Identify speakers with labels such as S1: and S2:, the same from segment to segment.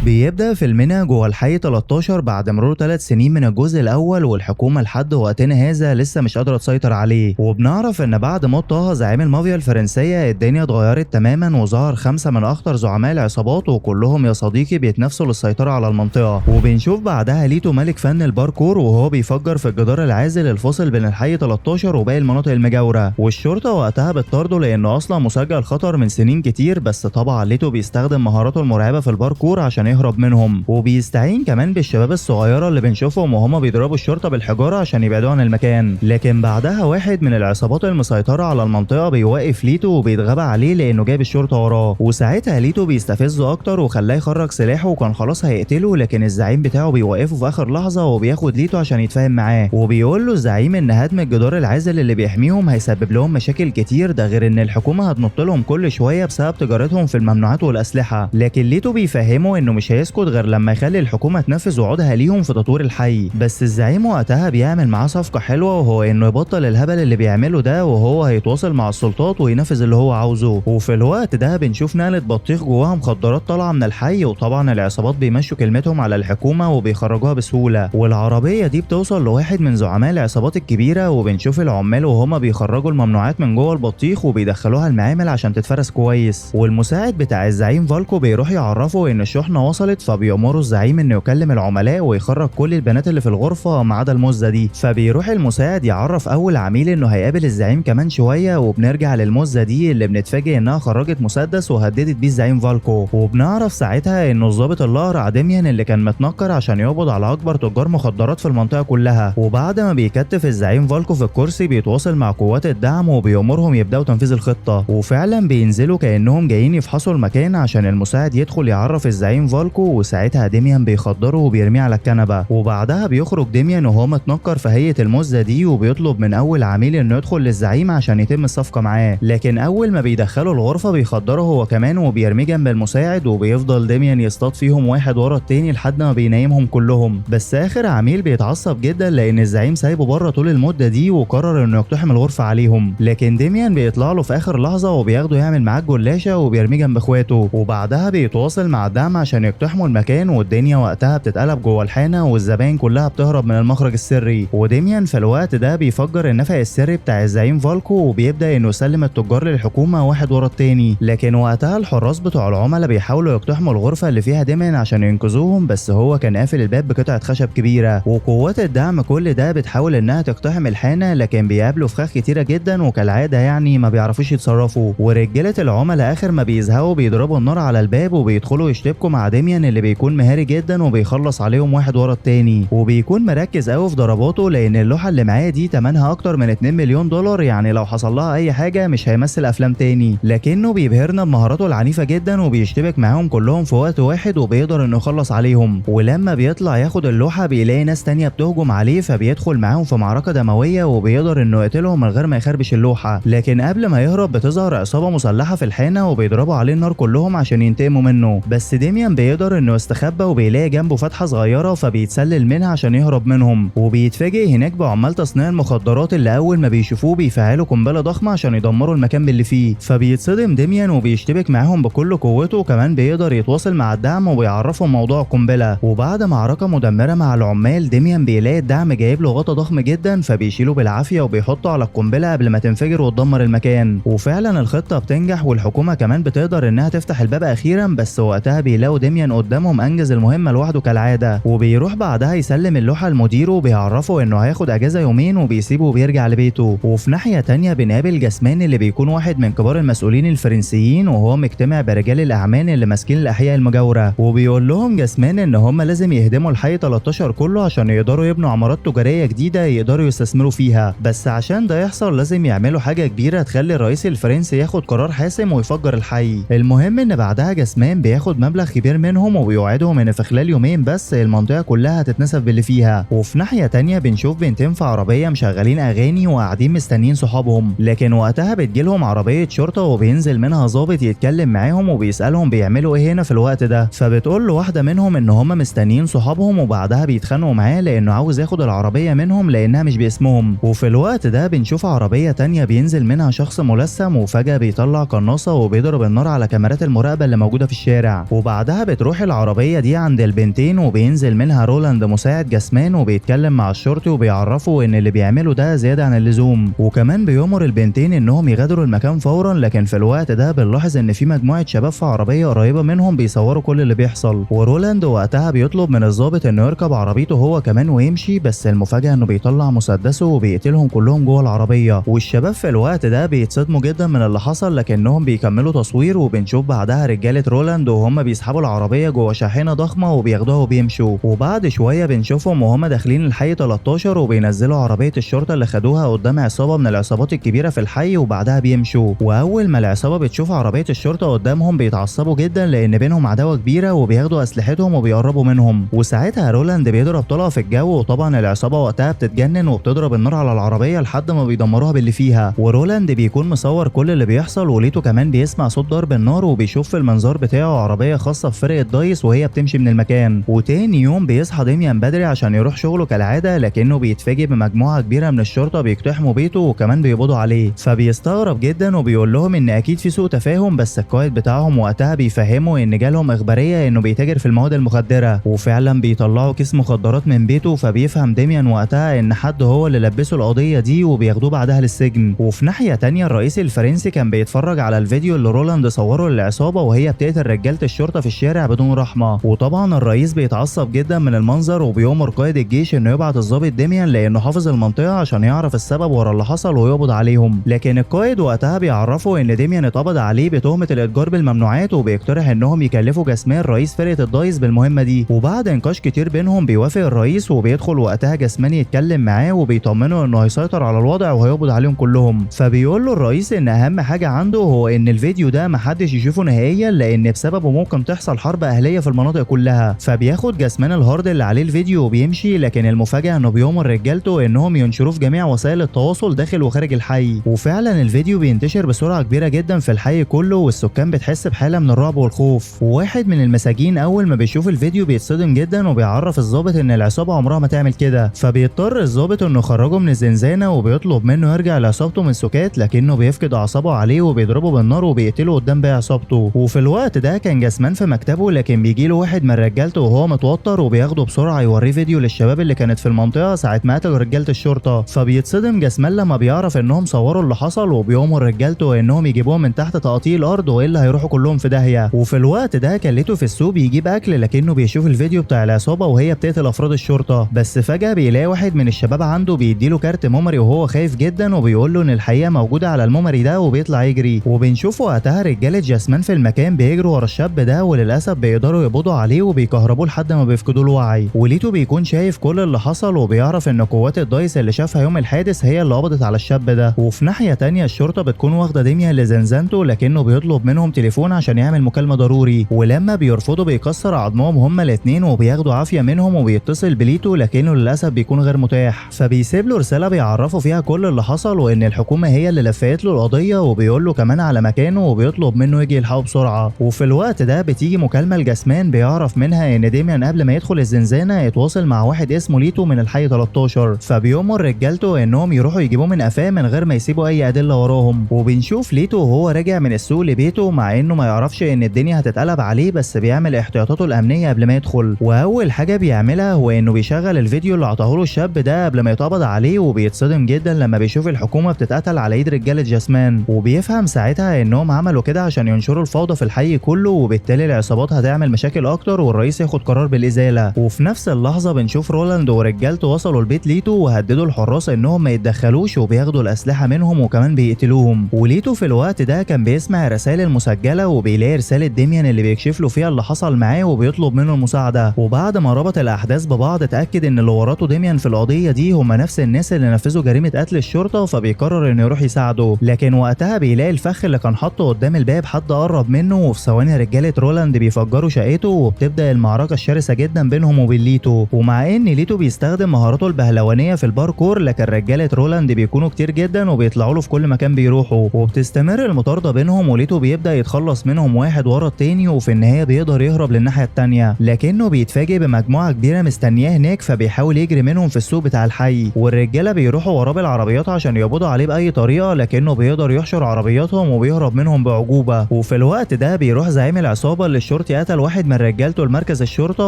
S1: بيبدأ فيلمنا جوه الحي 13 بعد مرور 3 سنين من الجزء الأول، والحكومة لحد وقتنا هذا لسه مش قادرة تسيطر عليه. وبنعرف إن بعد موت طه زعيم المافيا الفرنسية الدنيا اتغيرت تماما، وظهر 5 من أخطر زعماء العصابات، وكلهم يا صديقي بيتنافسوا للسيطرة على المنطقة. وبنشوف بعدها ليتو ملك فن الباركور وهو بيفجر في الجدار العازل الفاصل بين الحي 13 وباقي المناطق المجاورة، والشرطة وقتها بتطارده لأنه أصلا مسجل خطر من سنين كتير. بس طبعا ليتو بيستخدم مهاراته المرعبة في الباركور عشان يهرب منهم، وبيستعين كمان بالشباب الصغيرة اللي بنشوفهم وهما بيضربوا الشرطة بالحجارة عشان يبعدوا عن المكان. لكن بعدها واحد من العصابات المسيطرة على المنطقة بيوقف ليتو وبيتغابى عليه لأنه جايب الشرطة وراه، وساعتها ليتو بيستفزه أكتر وخلاه يخرج سلاحه وكان خلاص هيقتله، لكن الزعيم بتاعه بيوقفه في آخر لحظة وبياخد ليتو عشان يتفاهم معاه، وبيقول له الزعيم إن هدم الجدار العازل اللي بيحميهم هيسبب لهم مشاكل كتير، ده غير إن الحكومة هتنط لهم كل شوية بسبب تجارتهم في الممنوعات والأسلحة. لكن ليتو بيفهمه إنه مش هيسكت غير لما يخلي الحكومة تنفذ وعودها ليهم في تطوير الحي. بس الزعيم وقتها بيعمل معاه صفقة حلوة، وهو إنه يبطل الهبل اللي بيعمله ده، وهو هيتواصل مع السلطات وينفذ اللي هو عاوزه. وفي الوقت ده بنشوف نقلة بطيخ جواها مخدرات طالعة من الحي، وطبعا العصابات بيمشوا كلمتهم على الحكومة وبيخرجوها بسهولة. والعربية دي بتوصل لواحد من زعماء العصابات الكبيرة، وبنشوف العمال وهما بيخرجوا الممنوعات من جوه البطيخ وبيدخلوها المعامل عشان تتفرز كويس. والمساعد بتاع الزعيم فالكو بيروح يعرفه ان الشحنة وصلت، فبيأمره الزعيم انه يكلم العملاء ويخرج كل البنات اللي في الغرفة ما عدا المزة دي. فبيروح المساعد يعرف اول عميل انه هيقابل الزعيم كمان شوية، وبنرجع للمزة دي اللي بنتفاجئ انها خرجت مسدس وهددت بيه الزعيم فالكو. وبنعرف ساعتها انه الضابط الاقرع ديميان اللي كان متنكر عشان يقبض على اكبر تجار مخدرات في المنطقة كلها. وبعد ما بيكتف الزعيم فالكو في الكرسي بيتواصل مع قوات الدعم وبيأمرهم يبدأوا تنفيذ الخطة، وفعلا بينزلوا كأنهم جايين يفحصوا المكان عشان المساعد يدخل يعرف الزعيم فالكو. وساعتها ديميان بيخدره وبيرميه على الكنبة، وبعدها بيخرج ديميان وهو متنكر في هيئة المزة دي، وبيطلب من أول عميل إنه يدخل للزعيم عشان يتم الصفقة معاه. لكن أول ما بيدخله الغرفة بيخدره هو كمان وبيرميه جنب المساعد، وبيفضل ديميان يصطاد فيهم واحد ورا التاني لحد ما بينيمهم كلهم. بس آخر عميل بيتعصب جدا لأن الزعيم سايبه بره طول المدة دي، وقرر إنه يقتحم الغرفة عليهم. لكن ديميان بيطلع له في آخر لحظة وبياخده يعمل معاه الجلاشة وبيرميه جنب اخواته، وبعدها بيتواصل مع الدعم عشان يقتحموا المكان. والدنيا وقتها بتتقلب جوه الحانة والزباين كلها بتهرب من المخرج السري. وديميان في الوقت ده بيفجر النفق السري بتاع الزعيم فالكو، وبيبدأ انه يسلم التجار للحكومة واحد ورا التاني. لكن وقتها الحراس بتوع العملاء بيحاولوا يقتحموا الغرفة اللي فيها ديميان عشان ينقذوهم، بس هو كان قافل الباب بقطعة خشب كبيرة. وقوات الدعم كل ده بتحاول انها تقتحم الحانة، لكن بيقابلوا فخاخ كتيرة جدا، وكالعادة يعني ما بيعرفوش يتصرفوا. ورجالة العملاء اخر ما بيزهقوا بيضربوا النار على الباب وبيدخلوا يشتبكوا مع ديميان اللي بيكون مهاري جدا وبيخلص عليهم واحد ورا التاني، وبيكون مركز قوي في ضرباته لان اللوحة اللي معاه دي تمنها اكتر من 2 مليون دولار، يعني لو حصل لها اي حاجة مش هيمثل افلام تاني. لكنه بيبهرنا بمهاراته العنيفة جدا وبيشتبك معاهم كلهم في وقت واحد وبيقدر انه يخلص عليهم. ولما بيطلع ياخد اللوحة بيلاقي ناس تانية بتهجم عليه، فبيدخل معاهم في معركة دموية وبيقدر انه يقتلهم من غير ما يخربش اللوحة. لكن قبل ما يهرب بتظهر عصابة مسلحة في الحانة وبيضربوا عليه النار كلهم عشان ينتقموا منه، بس ديميان بيقدر انه يستخبى وبيلاقي جنبه فتحة صغيرة فبيتسلل منها عشان يهرب منهم. وبيتفاجئ هناك بعمال تصنيع المخدرات اللي اول ما بيشوفوه بيفعلوا قنبلة ضخمة عشان يدمروا المكان باللي فيه، فبيتصدم ديميان وبيشتبك معاهم بكل قوته، وكمان بيقدر يتواصل مع الدعم وبيعرفهم موضوع القنبلة. وبعد معركة مدمرة مع العمال ديميان بيلاقي الدعم جايب له غطا ضخم جدا، فبيشيله بالعافية وبيحطه على القنبلة قبل ما تنفجر وتدمر المكان. وفعلا الخطة بتنجح والحكومة كمان بتقدر انها تفتح الباب اخيرا، بس وقتها بيلاقوا ديميان قدامهم انجز المهمة لوحده كالعادة. وبيروح بعدها يسلم اللوحة لمديره وبيعرفه انه هياخد اجازة يومين وبيسيبه وبيرجع لبيته. وفي ناحية تانية بنقابل جاسمان اللي بيكون واحد من كبار المسؤولين الفرنسيين، وهو مجتمع برجال الاعمال اللي ماسكين الاحياء المجاورة. وبيقول لهم جاسمان ان هم لازم يهدموا الحي 13 كله عشان يقدروا يبنوا عمارات تجارية جديدة يقدروا يستثمروا فيها، بس عشان ده يحصل لازم يعملوا حاجة كبيرة تخلي الرئيس الفرنسي ياخد قرار حاسم ويفجر الحي. المهم ان بعدها جاسمان بياخد مبلغ كبير منهم وبيوعدهم ان في خلال يومين بس المنطقة كلها هتتنسف باللي فيها. وفي ناحية تانية بنشوف بنتين في عربية مشغلين اغاني وقاعدين مستنيين صحابهم، لكن وقتها بتجيلهم عربية شرطة وبينزل منها ضابط يتكلم معاهم وبيسألهم بيعملوا ايه هنا في الوقت ده. فبتقول له واحدة منهم ان هم مستنيين صحابهم، وبعدها بيتخانقوا معاه لانه عاوز ياخد العربية منهم لانها مش باسمهم. وفي الوقت ده بنشوف عربية تانية بينزل منها شخص ملثم وفجأة بيطلع قناصة وبيضرب النار على كاميرات المراقبة اللي موجودة في الشارع. وبعدها بتظهر بتروح العربية دي عند البنتين وبينزل منها رولاند مساعد جاسمان وبيتكلم مع الشرطي وبيعرفه ان اللي بيعمله ده زيادة عن اللزوم، وكمان بيأمر البنتين انهم يغادروا المكان فورا. لكن في الوقت ده بنلاحظ ان في مجموعة شباب في عربية قريبة منهم بيصوروا كل اللي بيحصل، ورولاند وقتها بيطلب من الضابط انه يركب عربيته هو كمان ويمشي، بس المفاجأة انه بيطلع مسدسه وبيقتلهم كلهم جوه العربية. والشباب في الوقت ده بيتصدموا جدا من اللي حصل، لكنهم بيكملوا تصوير. وبنشوف بعدها رجالة رولاند وهم بيسحبوا العربية جوه شاحنة ضخمة وبياخدوها وبيمشوا. وبعد شوية بنشوفهم وهم داخلين الحي 13 وبينزلوا عربية الشرطة اللي خدوها قدام عصابة من العصابات الكبيرة في الحي، وبعدها بيمشوا. وأول ما العصابة بتشوف عربية الشرطة قدامهم بيتعصبوا جدا لأن بينهم عداوة كبيرة، وبياخدوا أسلحتهم وبيقربوا منهم. وساعتها رولاند بيضرب طلقة في الجو، وطبعا العصابة وقتها بتتجنن وبتضرب النار على العربية لحد ما بيدمروها باللي فيها. ورولاند بيكون مصور كل اللي بيحصل، وليتو كمان بيسمع صوت ضرب النار وبيشوف في المنظار بتاعه عربية خاصة بفرقة دايس وهي بتمشي من المكان. وتاني يوم بيصحى ديميان بدري عشان يروح شغله كالعادة، لكنه بيتفاجئ بمجموعة كبيرة من الشرطة بيقتحموا بيته وكمان بيقبضوا عليه، فبيستغرب جدا وبيقول لهم ان اكيد في سوء تفاهم. بس القائد بتاعهم وقتها بيفهمه ان جالهم اخبارية انه بيتاجر في المواد المخدرة، وفعلا بيطلعوا كيس مخدرات من بيته. فبيفهم ديميان وقتها ان حد هو اللي لبسه القضية دي وبياخدوه بعدها للسجن. وفي ناحية تانية الرئيس الفرنسي كان بيتفرج على الفيديو اللي رولاند صوره للعصابة وهي بتقتل رجالة الشرطة في الشارع بدون رحمة، وطبعا الرئيس بيتعصب جدا من المنظر وبيأمر قائد الجيش انه يبعت الضابط ديميان لانه حافظ المنطقة عشان يعرف السبب ورا اللي حصل ويقبض عليهم. لكن القائد وقتها بيعرفه ان ديميان اتقبض عليه بتهمة الاتجار بالممنوعات، وبيقترح انهم يكلفوا جاسمان رئيس فرقة الدايس بالمهمة دي. وبعد نقاش كتير بينهم بيوافق الرئيس، وبيدخل وقتها جاسمان يتكلم معاه وبيطمنه انه هيسيطر على الوضع وهيقبض عليهم كلهم. فبيقول له الرئيس ان اهم حاجة عنده هو ان الفيديو ده محدش يشوفه نهائيا لان بسببه ممكن تحصل حرب اهلية في المناطق كلها. فبياخد جاسمان ال hard اللي عليه الفيديو وبيمشي، لكن المفاجأة انه بيأمر رجالته انهم ينشروه في جميع وسائل التواصل داخل وخارج الحي. وفعلا الفيديو بينتشر بسرعة كبيرة جدا في الحي كله، والسكان بتحس بحالة من الرعب والخوف. وواحد من المساجين اول ما بيشوف الفيديو بيتصدم جدا وبيعرف الضابط ان العصابة عمرها ما تعمل كده. فبيضطر الضابط انه يخرجه من الزنزانة وبيطلب منه يرجع لعصابته من سكات، لكنه بيفقد اعصابه عليه وبيضربه بالنار وبيقتله قدام باقي عصابته. وفي الوقت ده كان جاسمان في مكتبه، لكن بيجي له واحد من رجالته وهو متوتر وبياخده بسرعة يوريه فيديو للشباب اللي كانت في المنطقة ساعة ما قتلوا رجالة الشرطة. فبيتصدم جاسمان لما بيعرف انهم صوروا اللي حصل، وبيأمر رجالته انهم يجيبوهم من تحت تقطيع الارض والا هيروحوا كلهم في داهية. وفي الوقت ده كلته في السوق بيجيب اكل، لكنه بيشوف الفيديو بتاع العصابة وهي بتقتل افراد الشرطة. بس فجأة بيلاقي واحد من الشباب عنده بيديله كارت memory وهو خايف جدا، وبيقول له ان الحقيقة موجودة على ال memory ده، وبيطلع يجري. وبنشوف وقتها رجالة جاسمان في المكان بيجروا ورا الشاب ده، وللاسف بيقدروا يقبضوا عليه وبيكهربوه لحد ما بيفقدوا الوعي. وليتو بيكون شايف كل اللي حصل وبيعرف ان قوات الدايس اللي شافها يوم الحادث هي اللي قبضت على الشاب ده. وفي ناحية تانية الشرطة بتكون واخدة ديميان لزنزانته، لكنه بيطلب منهم تليفون عشان يعمل مكالمة ضروري، ولما بيرفضوا بيكسر عظمهم هما الاتنين وبياخدوا عافية منهم وبيتصل بليتو، لكنه للاسف بيكون غير متاح. فبيسيب له رسالة بيعرفه فيها كل اللي حصل وان الحكومة هي اللي لفقت له القضية، وبيقول له كمان على مكانه وبيطلب منه يجي يلحقه بسرعة. وفي الوقت ده بتيجي مكالمة لجاسمان بيعرف منها ان ديميان قبل ما يدخل الزنزانة يتواصل مع واحد اسمه ليتو من الحي 13، فبيأمر رجالته انهم يروحوا يجيبوه من قفاه من غير ما يسيبوا اي ادلة وراهم. وبنشوف ليتو وهو راجع من السوق لبيته مع انه ما يعرفش ان الدنيا هتتقلب عليه، بس بيعمل احتياطاته الامنية قبل ما يدخل. واول حاجة بيعملها هو انه بيشغل الفيديو اللي عطاه له الشاب ده قبل ما يتقبض عليه، وبيتصدم جدا لما بيشوف الحكومة بتتقتل على ايد رجاله جاسمان، وبيفهم ساعتها انهم عملوا كده عشان ينشروا الفوضى في الحي كله، وبالتالي العصابات هتعمل مشاكل اكتر والرئيس ياخد قرار بالازاله. وفي نفس اللحظة بنشوف رولاند ورجالته وصلوا البيت ليتو وهددوا الحراس انهم ما يتدخلوش وبياخدوا الاسلحة منهم وكمان بيقتلوهم. وليتو في الوقت ده كان بيسمع الرسائل المسجلة وبيلاقي رسالة ديميان اللي بيكشف له فيها اللي حصل معاه وبيطلب منه المساعدة. وبعد ما ربط الاحداث ببعض اتاكد ان اللي ورطة ديميان في القضية دي هما نفس الناس اللي نفذوا جريمة قتل الشرطة، فبيقرر انه يروح يساعده. لكن وقتها بيلاقي الفخ اللي كان حاطه قدام الباب حد قرب منه، وفي ثواني رجاله رولاند بيفجروا شقته وبتبدا المعركة الشرسة جدا بينهم وبين ليتو. ومع ان ليتو بيستخدم مهاراته البهلوانيه في الباركور، لكن رجاله رولاند بيكونوا كتير جدا وبيطلعوا له في كل مكان بيروحوا، وبتستمر المطارده بينهم، وليتو بيبدا يتخلص منهم واحد ورا التاني، وفي النهاية بيقدر يهرب للناحيه التانية، لكنه بيتفاجئ بمجموعه كبيرة مستنياه هناك، فبيحاول يجري منهم في السوق بتاع الحي، والرجاله بيروحوا وراه بالعربيات عشان يقبضوا عليه باي طريقه، لكنه بيقدر يحشر عربياتهم وبيهرب منهم بعجوبه. وفي الوقت ده بيروح زعيم العصابة اللي الشرطي شرطي قتل واحد من رجالته لمركز الشرطة،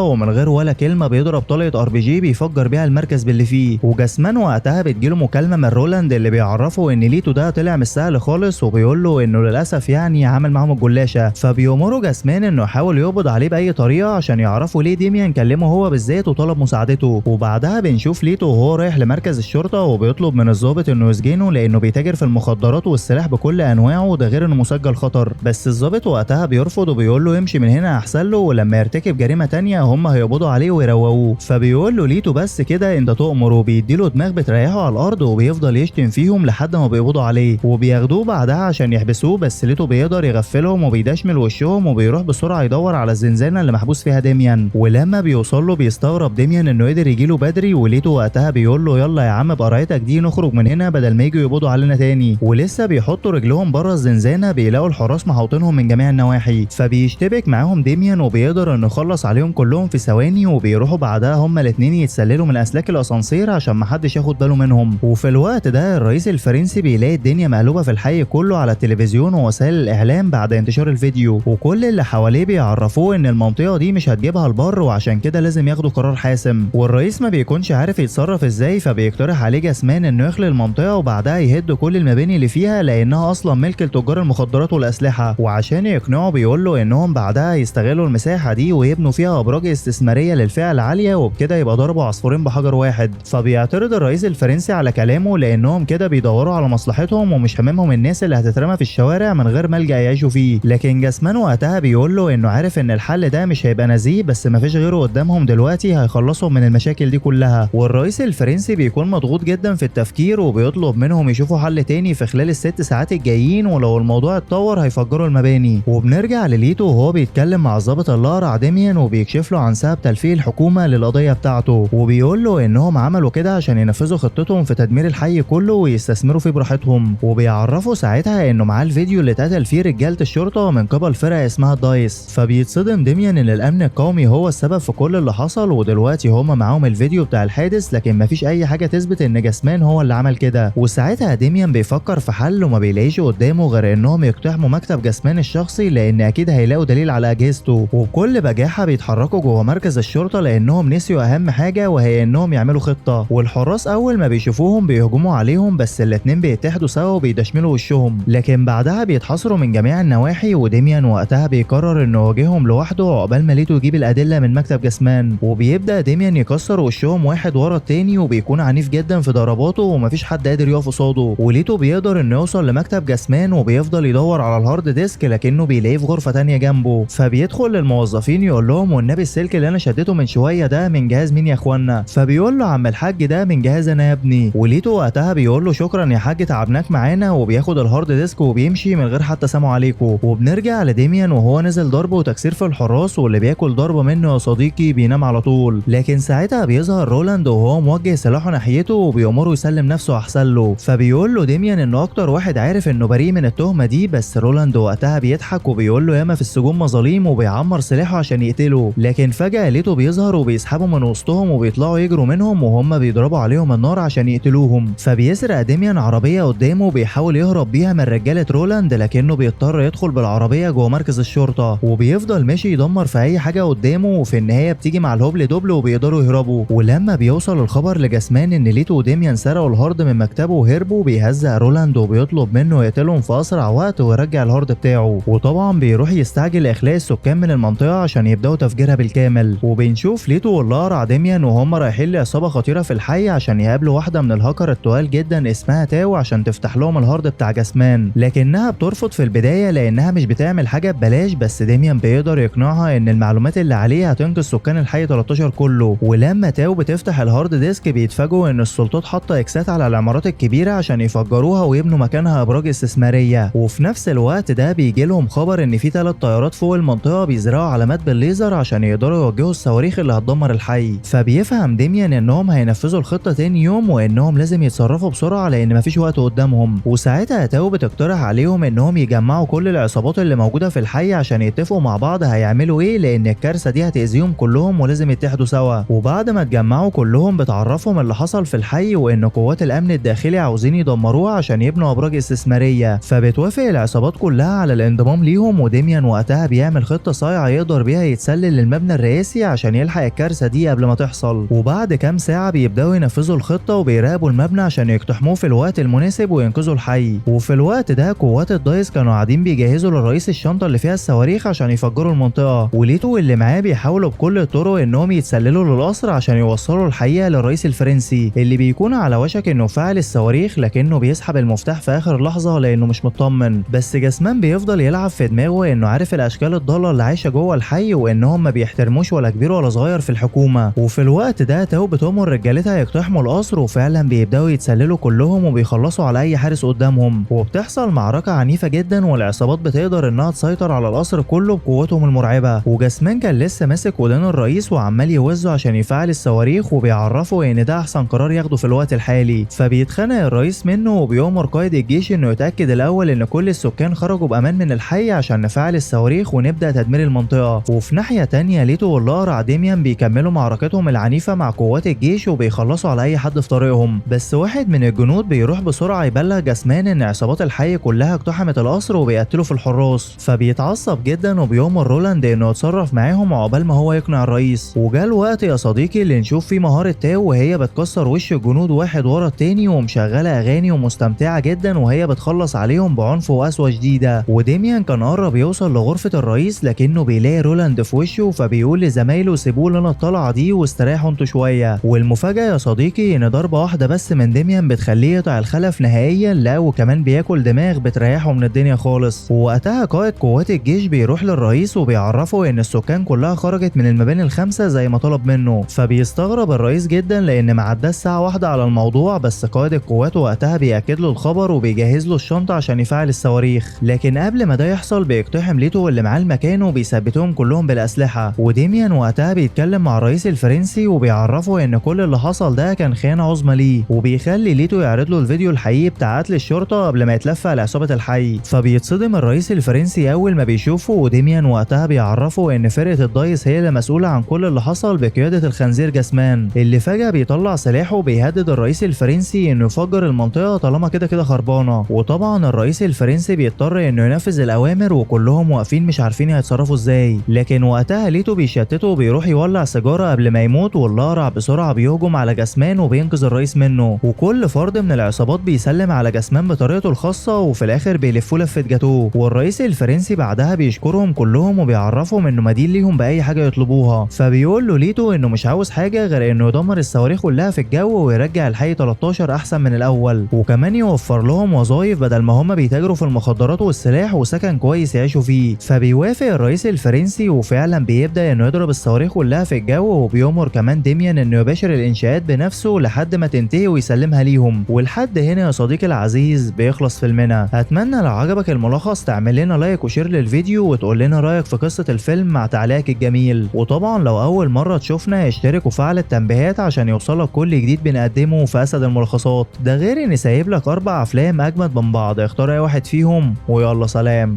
S1: ومن غير ولا كلمة بيضرب طلقه RPG بيفجر بيها المركز باللي فيه. وجسمان وقتها بتجيله مكالمة من رولاند اللي بيعرفه ان ليتو ده طلع مش سهل خالص، وبيقول له انه للاسف يعني عمل معاهم الجلاشه. فبيأمره جسمان انه يحاول يقبض عليه باي طريقه عشان يعرفوا ليه ديميان كلمة هو بالذات وطلب مساعدته. وبعدها بنشوف ليتو وهو رايح لمركز الشرطة وبيطلب من الضابط انه يسجنه لانه بيتاجر في المخدرات والسلاح بكل انواعه، ده غير انه مسجل خطر. بس الضابط وقتها بيرفض وبيقول له يمشي من هنا احسن له، ولما يرتكب جريمة تانية هم هيقبضوا عليه ويروقوه. فبيقول له ليتو بس كده انت تؤمر، وبيديله دماغ بتريحه على الارض وبيفضل يشتم فيهم لحد ما بيقبضوا عليه وبياخدوه بعدها عشان يحبسوه. بس ليتو بيقدر يغفلهم وبيدشمل وشهم وبيروح بسرعة يدور على الزنزانة اللي محبوس فيها ديميان. ولما بيوصل له بيستغرب ديميان انه قدر يجيله بدري، وليتو وقتها بيقول له يلا يا عم بقرايتك دي نخرج من هنا بدل ما يجوا يقبضوا علينا تاني. ولسه بيحطوا رجلهم بره الزنزانة بيلاقوا الحراس محاوطينهم من جميع النواحي، فبيشتبك معاهم ديميان وبيقدر انه يخلص عليهم كلهم في ثواني. وبيروحوا بعدها هما الاتنين يتسللوا من اسلاك الاسانسير عشان محدش ياخد باله منهم. وفي الوقت ده الرئيس الفرنسي بيلاقي الدنيا مقلوبة في الحي كله على التلفزيون ووسائل الاعلام بعد انتشار الفيديو، وكل اللي حواليه بيعرفوه ان المنطقة دي مش هتجيبها البر وعشان كده لازم ياخدوا قرار حاسم. والرئيس ما بيكونش عارف يتصرف ازاي، فبيقترح عليه جسمان انه يخلي المنطقة وبعدها يهد كل المباني اللي فيها لانها اصلا ملك لتجار المخدرات والاسلحة. وعشان يقنعه بيقول له انهم بعدها يستغلوا المساحة دي ويبنوا فيها ابراج استثمارية للفئه العالية، وبكده يبقى ضربوا عصفورين بحجر واحد. فبيعترض الرئيس الفرنسي على كلامه لانهم كده بيدوروا على مصلحتهم ومش هاممهم الناس اللي هتترمى في الشوارع من غير ملجأ يعيشوا فيه. لكن جسمان وقتها بيقول له انه عارف ان الحل ده مش هيبقى نزيه، بس مفيش غيره قدامهم دلوقتي هيخلصهم من المشاكل دي كلها. والرئيس الفرنسي بيكون مضغوط جدا في التفكير وبيطلب منهم يشوفوا حل تاني في خلال ال6 ساعات الجايين، ولو الموضوع اتطور هيفجروا المباني. وبنرجع لليتو وهو بيتكلم مع الضابط الاقرع ديميان وبيكشف له عن سبب تلفيق الحكومة للقضية بتاعته، وبيقول له انهم عملوا كده عشان ينفذوا خطتهم في تدمير الحي كله ويستثمروا فيه براحتهم. وبيعرفوا ساعتها انه معاه الفيديو اللي اتقتل فيه رجاله الشرطة من قبل فرقه اسمها دايس. فبيتصدم ديميان ان الامن القومي هو السبب في كل اللي حصل، ودلوقتي هما معاهم الفيديو بتاع الحادث لكن مفيش اي حاجة تثبت ان جسمان هو اللي عمل كده. وساعتها ديميان بيفكر في حل وما بيلاقيش قدامه غير انهم يقتحموا مكتب جسمان الشخصي لان اكيد هيلاقوا دليل على اجهزته. وبكل بجاحه بيتحركوا جوه مركز الشرطة لانهم نسيوا اهم حاجة وهي انهم يعملوا خطه. والحراس اول ما بيشوفوهم بيهجموا عليهم، بس الاتنين بيتحدوا سوا وبيدشملوا وشهم، لكن بعدها بيتحاصروا من جميع النواحي. وديميان وقتها بيقرر انه يواجههم لوحده عقبال ما ليتو يجيب الادلة من مكتب جسمان. وبيبدا ديميان يكسر وشهم واحد ورا التاني وبيكون عنيف جدا في ضرباته ومفيش حد قادر يقف قصاده. وليتو بيقدر انه يوصل لمكتب جسمان وبيفضل يدور على ال hard disk لكنه بيلاقيه في غرفة تانية جنبه. فبيدخل للموظفين يقول لهم والنبي السلك اللي انا شديته من شوية ده من جهاز مين يا اخوانا؟ فبيقول له عم الحاج ده من جهاز انا يا ابني. وليتو وقتها بيقول له شكرا يا حاج تعبناك معانا، وبياخد ال hard disk وبيمشي من غير حتى سلام عليكم. وبنرجع لديميان وهو نزل ضرب وتكسير في الحراس، واللي بياكل ضربه منه يا صديقي بينام على طول. لكن ساعتها بيظهر رولاند وهو موجه سلاحه ناحيته وبيأمره يسلم نفسه احسن له. فبيقول له ديميان انه اكتر واحد عارف انه بريء من التهمة دي، بس رولاند وقتها بيضحك وبيقول له ياما في السجون مظاليم، وبيعمر سلاحه عشان يقتله. لكن فجاة ليتو بيظهر وبيسحبه من وسطهم وبيطلعوا يجروا منهم وهم بيضربوا عليهم النار عشان يقتلوهم. فبيسرق ديميان عربية قدامه وبيحاول يهرب بيها من رجاله رولاند، لكنه بيضطر يدخل بالعربية جوه مركز الشرطة وبيفضل ماشي يدمر في اي حاجة قدامه. وفي النهاية بتيجي مع الهبل دبل وبيقدروا يهربوا. ولما بيوصل الخبر لجسمان ان ليتو وديميان سرقوا ال hard من مكتبه وهربوا، بيهزق رولاند وبيطلب منه يقتلهم في اسرع وقت ويرجع ال hard بتاعه. وطبعا بيروح يستعجل اخلاء السكان من المنطقة عشان يبداوا تفجيرها بالكامل. وبنشوف ليتو والاقرع ديميان وهم رايحين لعصابه خطيرة في الحي عشان يقابلوا واحدة من الهاكر التقال جدا اسمها تاو عشان تفتح لهم ال hard بتاع جسمان، لكنها بترفض في البداية لانها مش بتعمل حاجة ببلاش. بس ديميان بيقدر يقنعها ان المعلومات اللي عليه هتنقذ سكان الحي 13 كله. ولما تاو بتفتح ال hard disk بيتفاجئوا ان السلطات حاطه اكسات على العمارات الكبيرة عشان يفجروها ويبنوا مكانها ابراج استثمارية. وفي نفس الوقت ده بيجي لهم خبر ان في 3 طيارات فوق المنطقة بيزرعوا علامات بالليزر عشان يقدروا يوجهوا الصواريخ اللي هتدمر الحي. فبيفهم ديميان انهم هينفذوا الخطة تاني يوم وانهم لازم يتصرفوا بسرعة لان مفيش وقت قدامهم. وساعتها تاو بتقترح عليهم انهم يجمعوا كل العصابات اللي موجودة في الحي عشان يتفقوا مع بعض هيعملوا ايه، لان الكارثة دي هتأذيهم كلهم ولازم يتحدوا سوا. وبعد ما اتجمعوا كلهم بتعرفهم اللي حصل في الحي وان قوات الامن الداخلي عاوزين يدمروها عشان يبنوا ابراج استثمارية. فبتوافق العصابات كلها على الانضمام ليهم، وديميان وقتها بيعمل خطه صايعه يقدر بيها يتسلل للمبنى الرئاسي عشان يلحق الكارثة دي قبل ما تحصل. وبعد كام ساعة بيبداوا ينفذوا الخطة وبيراقبوا المبنى عشان يقتحموه في الوقت المناسب وينقذوا الحي. وفي الوقت ده قوات الدايس كانوا قاعدين بيجهزوا للرئيس الشنطة اللي فيها الصواريخ عشان يفجروا المنطقة، وليتو واللي معاه بيحاولوا بكل الطرق انهم يتسللوا للقصر عشان يوصلوا الحقيقة للرئيس الفرنسي اللي بيكون على وشك انه فعل الصواريخ، لكنه بيسحب المفتاح في اخر لحظة لانه مش مطمن. بس جاسمان بيفضل يلعب في دماغه انه عارف الاشكال الضالة اللي عايشه جوه الحي وانهم ما بيحترموش ولا كبير ولا صغير في الحكومة. وفي الوقت ده تاو بتأمر رجالتها يقتحموا القصر، وفعلا بيبداوا يتسللوا كلهم وبيخلصوا على اي حارس قدامهم، وبتحصل معركة عنيفة جدا والعصابات بتقدر انها تسيطر على القصر كله بقوتهم المرعبة. وجاسمان كان لسه ماسك ودان الرئيس وعمال يوزه عشان يفعل الصواريخ وبيعرفه ان ده احسن قرار ياخده في الوقت الحالي. فبيتخانق الرئيس منه وبيأمر قائد الجيش انه يتأكد الاول ان كل السكان خرجوا بامان من الحي عشان نفعل الصواريخ ونبدأ تدمير المنطقة. وفي ناحية تانية ليتو والأقرع ديميان بيكملوا معركتهم العنيفة مع قوات الجيش وبيخلصوا على اي حد في طريقهم. بس واحد من الجنود بيروح بسرعة يبلغ جاسمان ان عصابات الحي كلها اقتحمت القصر وبيقتلوا في الحراس، فبيتعصب جدا وبيؤمر رولاند انه يتصرف معاهم عقبال ما هو يقنع الرئيس. وجا الوقت يا صديقي اللي نشوف فيه مهارة تاو وهي بتكسر وش الجنود واحد ورا التاني ومشغلة اغاني ومستمتعة جدا وهي بتخلص عليهم بعنف وقسوة شديدة. وديميان كان قرب يوصل لغرفة الرئيس لكنه بيلاقي رولاند في وشه، فبيقول لزمايله سيبوه لنا الطلعة دي واستريحوا انتوا شوية. والمفاجأة يا صديقي ان ضربة واحدة بس من ديميان بتخليه يقطع الخلف نهائيا، لا وكمان بياكل دماغ بتريحه من الدنيا خالص. ووقتها قائد قوات الجيش بيروح للرئيس وبيعرفه ان السكان كلها خرجت من المباني الخمسة زي ما طلب منه، فبيستغرب الرئيس جدا لان ما عداش ساعة واحدة على الموضوع. بس قائد القوات وقتها بيأكد له الخبر وبيجهز له الشنطة عشان يفعل الصواريخ. لكن قبل ما ده يحصل بيقتحم ليتو واللي معاه المكان وبيثبتوهم كلهم بالأسلحة. وديميان وقتها بيتكلم مع الرئيس الفرنسي وبيعرفه ان كل اللي حصل ده كان خيانة عظمى ليه، وبيخلي ليتو يعرض له الفيديو الحقيقي بتاع قتل الشرطة قبل ما يتلفق لعصابة الحي. فبيتصدم الرئيس الفرنسي اول ما بيشوفه، وديميان وقتها بيعرفه ان فرقة الدايس هي اللي مسؤولة عن كل اللي حصل بقيادة الخنزير جاسمان، اللي فجأة بيطلع سلاحه وبيهدد الرئيس الفرنسي انه يفجر المنطقة طالما كده كده خربانة. وطبعا الرئيس الفرنسي بيضطر انه ينفذ الاوامر وكلهم واقفين مش عارفين هيتصرفوا ازاي. لكن وقتها ليتو بيشتته وبيروح يولع سيجارة قبل ما يموت، والأقرع بسرعة بيهجم على جاسمان وبينقذ الرئيس منه. وكل فرد من العصابات بيسلم على جاسمان بطريقته الخاصة، وفي الاخر بيلفوا لفة جاتوه. والرئيس الفرنسي بعدها بيشكرهم كلهم وبيعرفهم انه مدين ليهم باي حاجة يطلبوها. فبيقول له ليتو انه مش عاوز حاجة غير انه يدمر الصواريخ كلها في الجو ويرجع الحي 13 احسن من الاول، وكمان يوفر لهم وظايف بدل ما هم بيتاجروا في المخدرات والسلاح وسكن كويس يعيشوا فيه. فبيوافق الرئيس الفرنسي وفعلا بيبدا انه يضرب الصواريخ كلها في الجو، وبيأمر كمان ديميان انه يباشر الانشاءات بنفسه لحد ما تنتهي ويسلمها ليهم. ولحد هنا يا صديقي العزيز بيخلص فيلمنا. اتمنى لو عجبك الملخص تعمل لنا like و share للفيديو وتقول لنا رايك في قصة الفيلم مع تعليقك الجميل. وطبعا لو اول مرة تشوفنا اشترك وفعل التنبيهات عشان يوصلك كل جديد بنقدمه في اسد الملخصات. ده غير اني سايب لك 4 افلام اجمد من بعض، اختار اي واحد فيهم ويلا سلام.